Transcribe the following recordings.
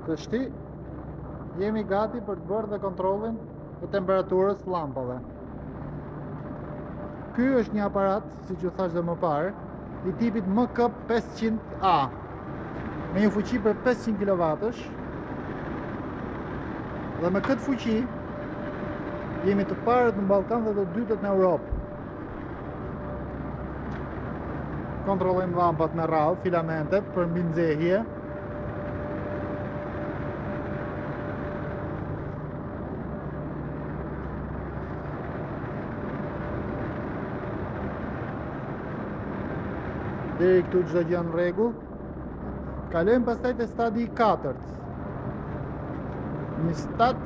Tashti jemi gati për të bërë dhe kontrollin e temperaturës së llampave. Ky është një aparat, siç ju thashë dhe më parë, i tipit MK500A, me një fuqi prej 500 kW, dhe me këtë fuqi jemi të parët në Ballkan dhe të dytët në Europë. Kontrollojmë llampat me radhë, filamentet për mbinxehje. Deri këtu çdo gjë në rregull. Kalojmë pastaj te stadi i katërt. Një stad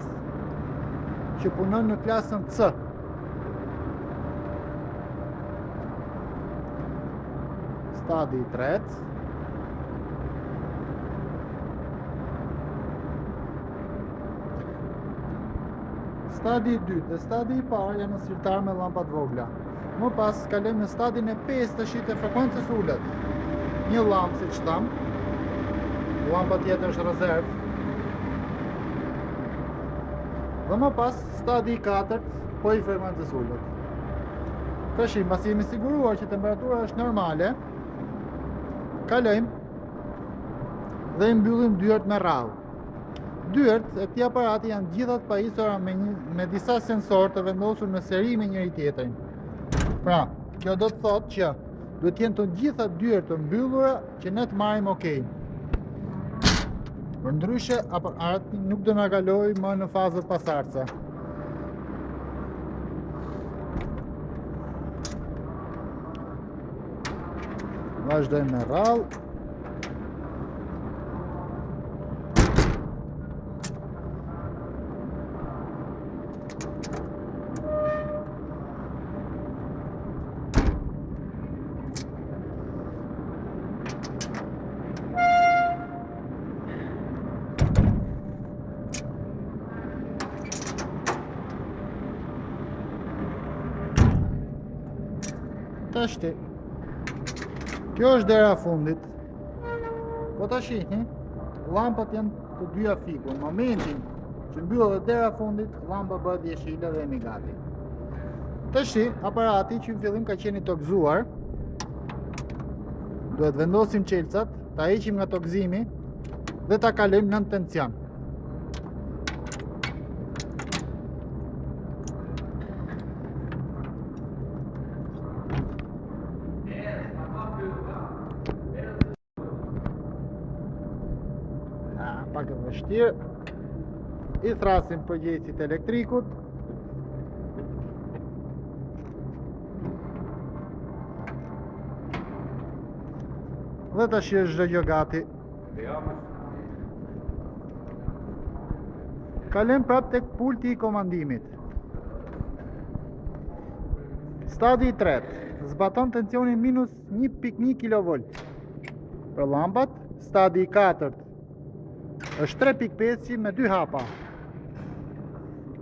që punon në klasën C. Stadi i tretë. Stadi i dytë dhe stadi i parë janë në sirtar me llampa të vogla. Më pas kalojmë në stadin e pestë tashi të frekuencës së ulët. Një llampë, siç thamë, llampa tjetër është rezervë. Dhe më pas stadi i katërt, po i frekuencës së ulët. Tashi, mbasi jemi siguruar që temperatura është normale, kalojmë dhe i mbyllim dyert me radhë. Dyert e këtij aparati janë gjitha të pajisura me, një, me disa sensorë të vendosur në seri me njëri tjetrin. Pra, kjo do të thotë që duhet të jenë të gjitha dyert të mbyllura që ne të marrim okay. Përndryshe, aparati nuk do na kalojë më në fazët pasardhëse. Vazhdojmë me radhë. Tashti. Kjo është dera e fundit. Po ta shihni, llampat janë të dyja fikur. Në momentin që mbyllet dera e fundit, llampa bëhet jeshile dhe jemi gati. Tashi, aparati që në fillim ka qenë i tokëzuar, duhet vendosim çelësat, ta heqim nga tokëzimi dhe ta kalojmë nën tension. Ah, pak e vështirë. I thrasim përgjegjësit e elektrikut. Dhe tashi është çdo gjë gati. Kalojmë prapë tek pulti i komandimit. Stadi i tretë, zbaton tensionin minus 1.1 kV. Për llambat, stadi i katërt është 3.5 me dy hapa.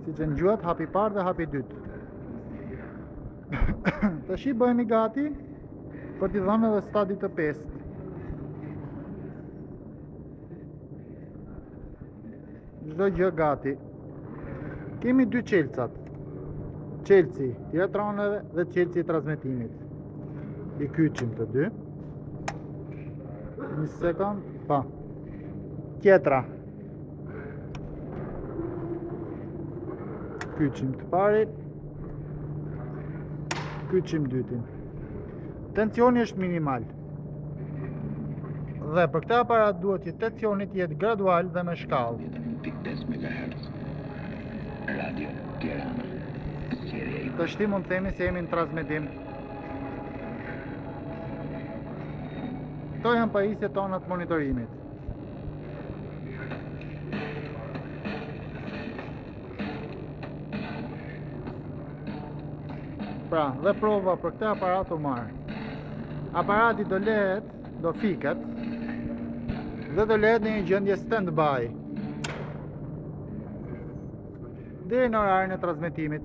Siç e dëgjuat, hapi i parë dhe hapi i dytë. Tashi bëhemi gati për t'i dhënë edhe stadit të pestë. Çdo gjë gati. Kemi dy çelësat. Çelësi i tiratroneve dhe çelësi i transmetimit. I kyçim të dy. Një sekond, pa. Tjetra. Kyçim të parin. Kyçim dytin. Tensioni është minimal. Dhe për këtë aparat duhet që tensioni të jetë gradual dhe me shkallë. 89.5 MHz. Radio Tirana. Zgjedhja juaj. Tashti mund të themi se jemi në transmetim. Këto janë pajisjet tona të monitorimit. Pra, dhe prova për këtë aparat u mor. Aparati do lehet, do fiket dhe do lehet në një gjendje stand-by deri në orarin e transmetimit.